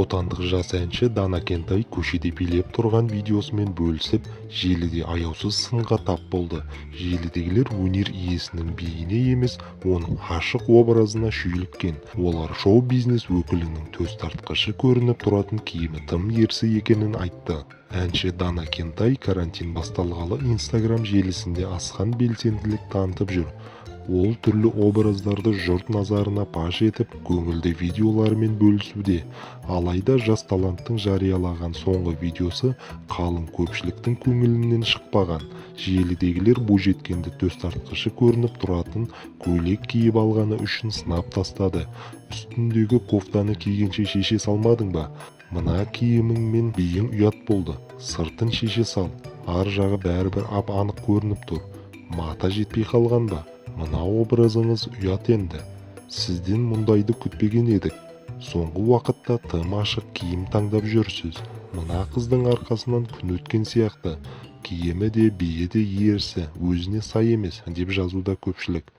Отандық жас әнші Дана Кентай көшеде билеп тұрған видеосымен бөлісіп, желіде аяусыз сынға тап болды. Желідегілер өнер иесінің биіне емес, оның ашық образына шүйліккен. Олар шоу-бизнес өкілінің төс тартқышы көрініп тұратын киімі тым ерсі екенін айтты. Әнші Дана Кентай карантин басталғалы Инстаграм желісінде асқан белсенділік танытып жүр. Ол түрлі образдарды жұрт назарына паш етіп, көңілді видеоларымен бөлісуде. Алайда жас таланттың жариялаған соңғы видеосы қалың көпшіліктің көңілінен шықпаған. Желідегілер бойжеткенді төс тартқышы көрініп тұратын көйлек киіп алғаны үшін сынап тастады. «Үстіндегі кофтаны кигенше шеше салмадың ба? Мына киімің мен биің ұят болды. Сыртын шеше сал, ар жағы бәрібір ап-анық көрініп тұр. Мата жетпей қалған ба? Мына образыңыз ұят енді. Сізден мұндайды күтпеген едік. Соңғы уақытта тым ашық киім таңдап жүрсіз. Мына қыздың арқасынан күн өткен сияқты. Киімі де, биі де ерсі, өзіне сай емес», – деп жазуда көпшілік.